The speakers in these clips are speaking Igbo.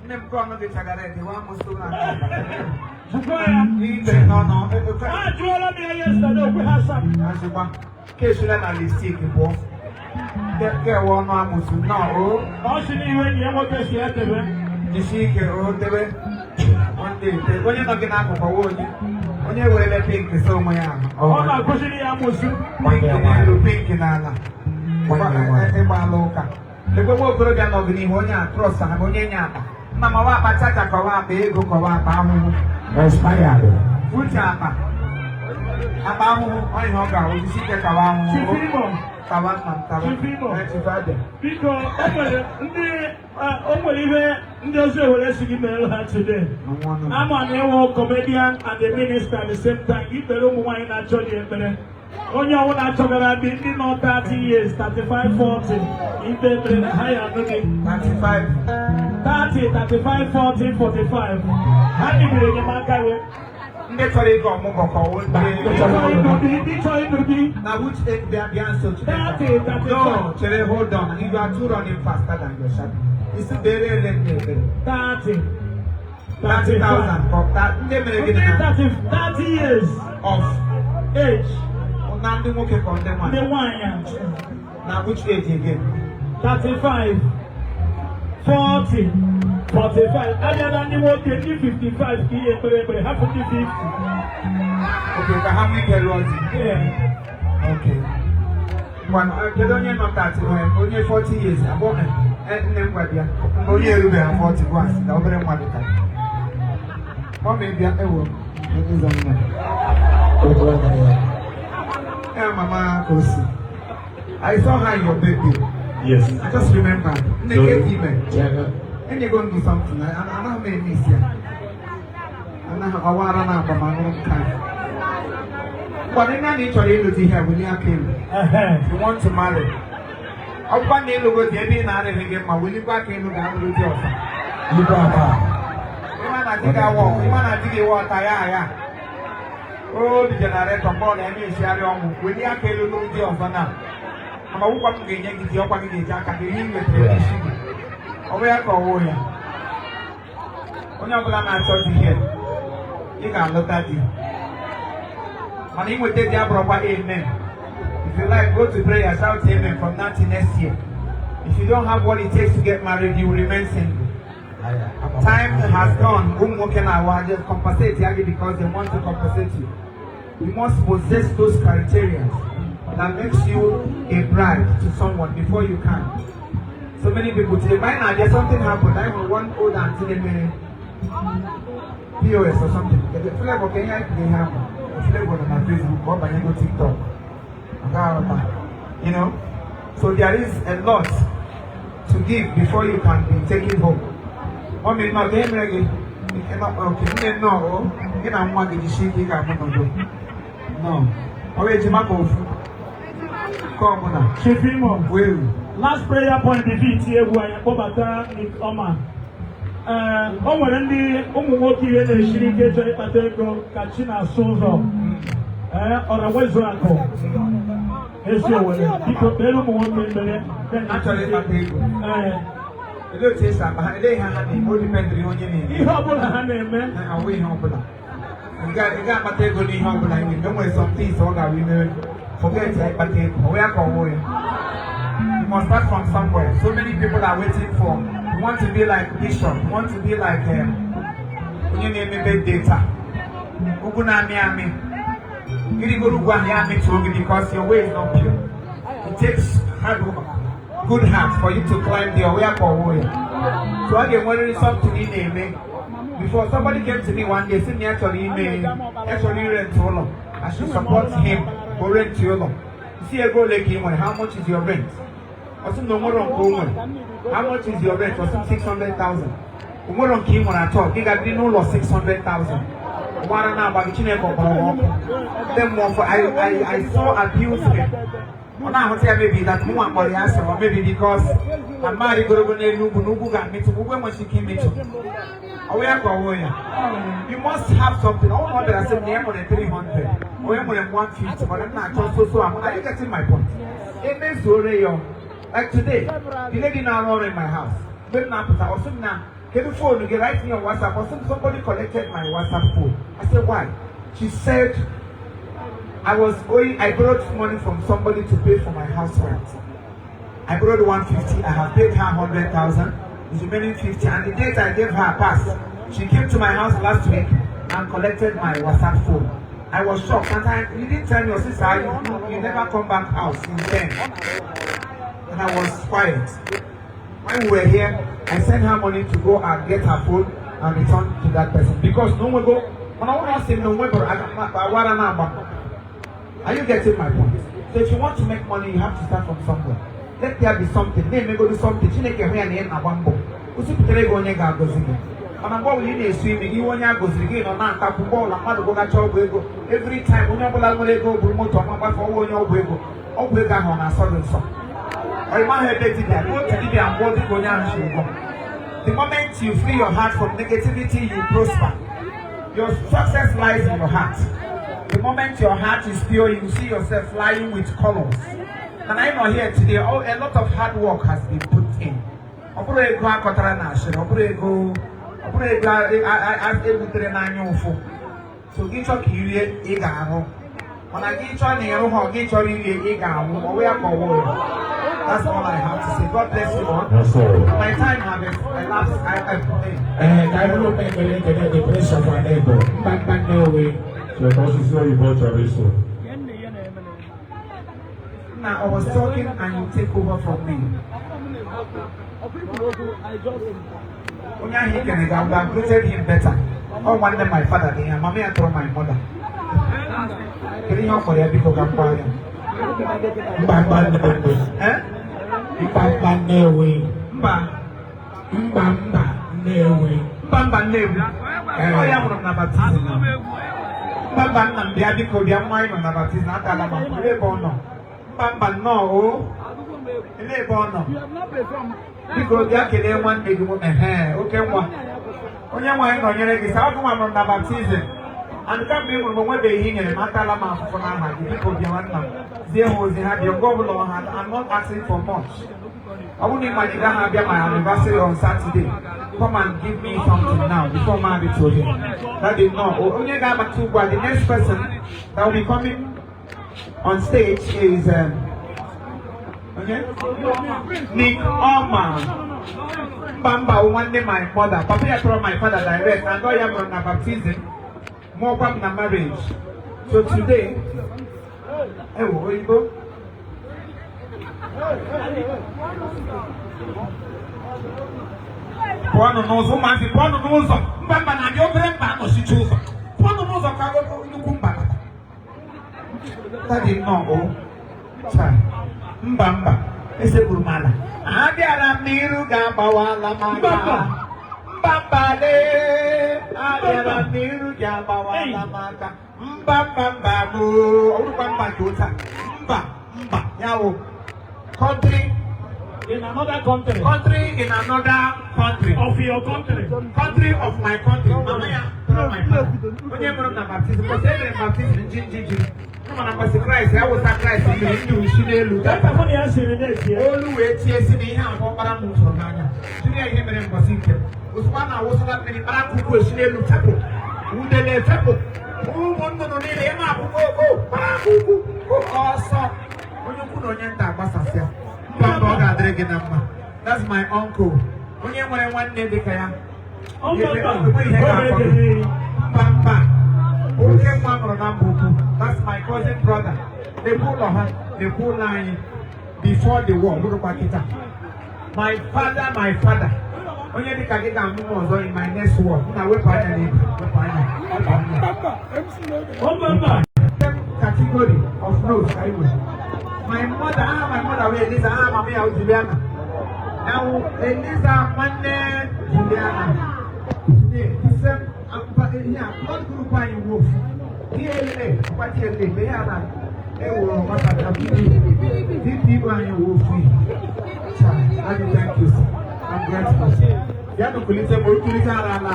Nne m nke ọnụ gị chagara ede wa amụsụ na Jụkwa ya. Ibe n'ọnụ. Ajụọla m ya yesterday, okwe ha sa. Azịkwa ka esula na lipstick pụọ. Kewe ọnụ amụsụ nnọọ o. Na ọ sị n'ihu enyi ya nwoke si edebe. Jisie ike o debe. One day, onye nọ gị n'akụkụ ọwa onye onye werele pink sa onwe ya ahụ. Ọ na-akụziri ya amụsụ. Pink n'elu, pink n'ala. Ịgbala ụka. Lekwe nwa okorobịa nọ gị n'ihu, onye a trọst ha, onye nye akpa nna ma wa akpa chaja, kọwa akpa ego, kọwa akpa ahụhụ. Expired. Uche akpa akpa ahụhụ, ọ ihe ọ ga-ahụ. Jisie ike kawa ahụhụ. Chief Imo. Kawa nna m, kawa. Chief Imo. Eh, Chief Abia. Biko, o nwere ndị o nwere ihe ndị ozi ewere si gị mere ha today. Anwụ ọnụ. Ama na ịwụ comedian and a minister at the same time. Ikpere ụmụ nwaanyị na-achọ gị ekpere. Onye ọbụla achọgara di, ndị nọ 30 years, 35, 40, ikpe ekpere na ha ya anụ gị. 35. 30, 35, 40, 45. Ha nibiri enyemaka gị. Ndị chọrọ ịga ọmụgwọ ka ọwụ ndị Ndị chọrọ ịnụ di, ndị chọrọ ịnụ di. Na which age? Bịa, bịa nso, Chineke. 30, 35. No, chere, hold on. You are too running faster than your shadow. Isi dere ele ndị ebere. 30. 30,000 for that ndị mere Ndị gịnị na 30, 30 years of age. Na ndị nwoke ka ndị Ndị nwanyị? nwaanyị. Na which age again? 35, 40, 45. Abịa na ndị nwoke, ndị 55 ka ihe ekpere ekpere, hapụ ndị 50. Okay, ka ha nwee ike lụọ di. Yeah. Okay. Ngwanụ, kedu onye nọ 30, onye 40 years abụọ? Nne m, gwa bịa. Mgbe onye erubeghị 40 bụ asị ka obere nwa dị ka mummy bịa, ewo ụzọ nne. Mama Kosi. I saw her in your birthday. Yes. I just remember. Nne So- ke ime. Enye go do something. Anaghị m eme isi ya. Anaghị ọwa ara na agba ma ṅụrụ m ka. Ngwa, nne, na ị chọrọ ịlụ di ihe, welie aka elu. Ehe. You want to marry. Ọ bụkwa na ịlụgo di, ebe ị na-arịghị gị mma, welikwa aka elu ga-alụrụ di ọzọ. Igwe aba. Ịma na di gị awọ, ịma na di gị wọta ya ya. Obi generator bọọlụ ya na-esigharị ọnwụ, welie aka elu lụrụ di ọzọ na. Ama nwụkwa m ga-enye gị di, ọkwa gị ga-eji aka gị ihe ị nwetara n'isi gị. Ọ bụ ya ka ọ wụ ya. Onye ọbụla na-achọ di ihe, ị ga-alụta di. Mana inweta di abụrụkwa amen. If you like, go to prayer, shout amen from now till next year. If you don't have what it takes to get married, you will remain single. Time has gone. Ụmụ nwoke na-awa just compensate ya gị because they want to compensate you. You must possess those criteria that makes you a bride to someone before you can. So many people today, by now, there's something happened. I have one old auntie named POS or something. The flavor can you have flavor on Facebook or by go TikTok. So there is a lot to give before you can be taken home. Mommy, no, they mere okay, nne, no, gị na nwa gị jisie ike, ị ga-amụ n'udo. No. Ọ bụ ejima ka ofu. Nke ọbụla. Chief Imo. Wee. Last prayer point before itinye egwu, anyị kpọbata Nick Ọma. Ee, o nwere ndị ụmụ nwoke ihe na-esiri ike chọrọ ịkpata ego ka chi na-asụ ụzọ. Ee, ọra nwezu akụ. Esi Owere, biko kpere ụmụ nwoke ekpere. Ha chọrọ ịkpata ego. Ee. Olee otu esi akpa ha? Elee ihe ha na-eme? O dependịrị ihe onye na-eme. Ihe ọbụla ha na-eme. Ọ bụ ihe ọbụla. Ị ga-akpata ego n'ihe ọbụla ị na-eme. E nwere some things ọ ga-abụ imere. Forget ya ịkpata ego. Ọ bụ ya ka ọ wụ ya. You must start from somewhere. So many people are waiting for. You want to be like Bishop. You want to be like onye na-eme birthday taa. Ugwu na-amị amị. Irigoro ugwu ahụ ya amịtuo gị because your way is not pure. It takes hard work, good heart for you to climb there. Where ka ọ wụ ya. So ọ ga-enwerịrị something ị na-eme. Before somebody came to me one day, sị na ya chọrọ ime, ya chọrọ irent ụlọ. I should support him go rent ụlọ. Si ego ole ka ị nwere? How much is your rent? Ọ sị m na o nwero nke o nwere. How much is your rent? Ọ sị m 600,000. O nwero nke ị nwere atọ, gị ga-adị n'ụlọ 600,000. Ụgbara na-agba gị, Chineke ọkpọrọ gị ọkụ. Then more for I saw abuse him. Ọ na-ahụta ya maybe that mụnwa kpọrọ ya asị, or maybe because na mmadụ rigorogo n'elu ugwu na ugwu ga-amịtụ, ugwu enweghị ike imetụ. Ọ ya ka ọwụ ya. You must have something. Ọ bụrụ na ọ bịara sị m na ya nwere 300, onye nwere 150, mana m na-achọ so so am. Are you getting my point? Emezuore ya. Like today, the lady na-arụ ọrụ in my house, mgbe m na-apụta, ọ sị m na kedu phone gị, write me on WhatsApp. Ọ sị m somebody collected my WhatsApp phone. I said, "Why?" She said I was going, I borrowed money from somebody to pay for my house rent. I borrowed 150. I have paid her 100,000. The remaining 50. And the date I gave her passed. She came to my house last week and collected my WhatsApp phone. I was shocked. And I, you didn't tell me, your sister, you never come back house since then. And I was quiet. When we were here, I sent her money to go and get her phone and return to that person. Because no one go, when I want to say no one, but I Are you getting my point? So if you want to make money, you have to start from somewhere. Let there be something. Na-emego do something. Chineke hụ ya na ị na-agba mbọ. O sipụtara ego onye ga-agọzi gị. Mana mgbe ọbụla ị na-esu imi gị, iwe onye a gọziri gị nọ na-akapụ. Mgbe ọbụla mmadụ gụgacha ọgwụ ego, every time onye ọbụla nwere ego buru moto ọma gbafe ọnwa onye ọgwụ ego, ọgwụ ego ahụ ọ na-asọ gị nsọ. Ọ ị maghị ebe dibịa, go to dibịa ngwọ dịka onye ahụ si ụgwọ. The moment you free your heart from negativity, you prosper. Your success lies in your heart. The moment your heart is pure, you see yourself flying with colors. And I'm not here today. Oh, a lot of hard work has been put in. Ọ bụrụ ego akọtara na ashịrị, ọ bụrụ ego, ọ bụrụ ego egbutere n'anya ụfụ. So gị chọọ ka irie, ị ga-arụ. Mana gị chọọ na ịrụ ha, gị chọrọ irie, ị ga-anwụ. Ọ ya ka ọ wụ ya. That's all I have to say. God bless you all. Yes, sir. My time have elapsed. I Ee, ka anyị bụrụ ekpere ekele the prince of Anaedo, Mba Nnewi. Cheta osisi oyibo chọrọ iso. Now I was talking and you take over from me. Onye ahụ ikene ga, I would have greeted him better. Ọ nwanne my father dị ya, mama ya tọrọ my mother. Kedu ihe ọ kpọrọ ya, biko, ka m gwa ya? Mba Mba Nnewi. Eh? Mba Mba Nnewi. Mba. Mba Mba Nnewi. Mba Mba Nnewi. Ọ ya mụrụ m na baptism. Mba Mba nna m, bịa biko, bịa. Nwa anyị nọ na baptism atala m ahụ. Elee ebe ọ nọ? Mba Mba nnọọ o. Elee ebe ọ nọ? Biko bịa kelee nwanne gị nwoke. Ehe, oke nwa. Onye nwaanyị nọnyere gị, sa ọgụ nwa mụrụ m na baptism. And kamgbe ị mụrụ m, onwebeghị ihe i nyere m, atala m afụfụ n'aha gị. Biko bịa nwanna m. Zie ha ozi ha bịa mgbe ọbụla ọha. I'm not asking for much. Ọ bụrụ na ị ma na ị gaghị abịa my anniversary on Saturday, come and give me something now before ma to him. That is no. Onye ga-abata ugbu a, the next person that will be coming on stage is onye? Nick Oma. Mba Mba nwanne my mother. Papa ya tọrọ my father direct and ọ ya mụrụ na baptism. Mụọkwa m na marriage. So today, ewo oyibo. Pụọnụ n'ụzọ, ụmụazị, pụọnụ n'ụzọ. Mba Mba na-abịa, obere mba anọchicha ụzọ. Pụọnụ n'ụzọ ka nnukwu mba bata. Daddy nnọọ o. Chai. Mba Mba, esekpuru m ala. Abịara m n'iru ga-agbawala m aka. Mba Mba lee, abịara m n'iru ga-agbawala m aka. Mba Mba Mba m o, ọ bụrụkwa mba nke ụta. Mba Mba ya wụ country In another country. Country in another country. Of your country. Country of my country. Mama ya tọrọ my father. Onye mụrụ m na baptism. Mbọsị emere m baptism, nji nji ji. Mana mbọsị Kraịst, ya wụsa Kraịst mmiri ndị usi n'elu. Ka mụ na ya siri na-esi ya. Olu wee tie si na ihe ahụ ọkpara m tụrụ n'anya. Jiri ya ihe mere mbọsị nke m. Ozugbo a na-awụsala mmiri, kpara akụkụ esi n'elu fepụ. Udele efepụ. Ụmụ nnụnụ niile ya na-akwụkwọ oko kpara akụkụ ọsọ. Onye ukwu na onye nta agbasasịa. Mba Mba, ọ ga-adịrị gị na mma. That's my uncle. Onye nwere nwanne dị ka ya. Mba Mba. Enweghị ihe ga-akọ gị. Mba Mba. Oke nwa mụrụ na mba ukwu. That's my cousin brother. Lekwa ụlọ ha, lekwa ụlọ anyị. Before the war, bụrụkwa kịta. My father, my father. Onye dịka gị ga-amụ m ọzọ in my next world. Nna, wepụ anya n'ebe. Wepụ anya. Wepụ anya. Mba Mba. Same category of nose I was. My mother, ah, my mother wee Eliza, ah, mama ya Juliana. Now Eliza nwanne Juliana. Today, the same, yeah, blood group anyị wolf. DNA, ọkwa DNA, mee ya na Ewo nwata DPO anyị wụ ofu ihe. Chai, Daddy, thank you, sir. I'm grateful, sir. Ya nụ kulite ma okulite ara ala.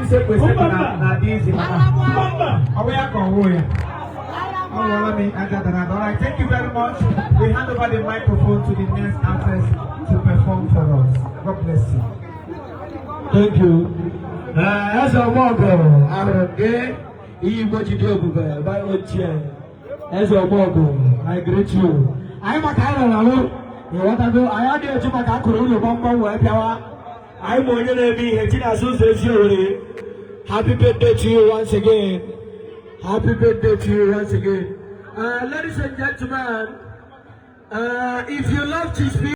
Isekpu esekpu na na-adị izi mana Mba. ọ bụ ya ka ọ wụ ya. Ọ wụọla m aja dara ada. All right, thank you very much. We hand over the microphone to the next artist to perform for us. God bless you. Thank you. Eze Ọmọgọ, ahụrụ m gị ihe Igbo ji dị ebube by ochie. Eze Ọmọgọ, I greet you. Anyị maka anyị rọrọ arụ, ịghọtago, anyị adịghị eji maka akụrụ ụlọ gbamgbam wee bịawa. Anyị ma onye na-eme ihe, Chinasa ụzọ ezi Owerri. Happy birthday to you once again. Happy birthday to you once again. Ladies and gentlemen, if you love to speak.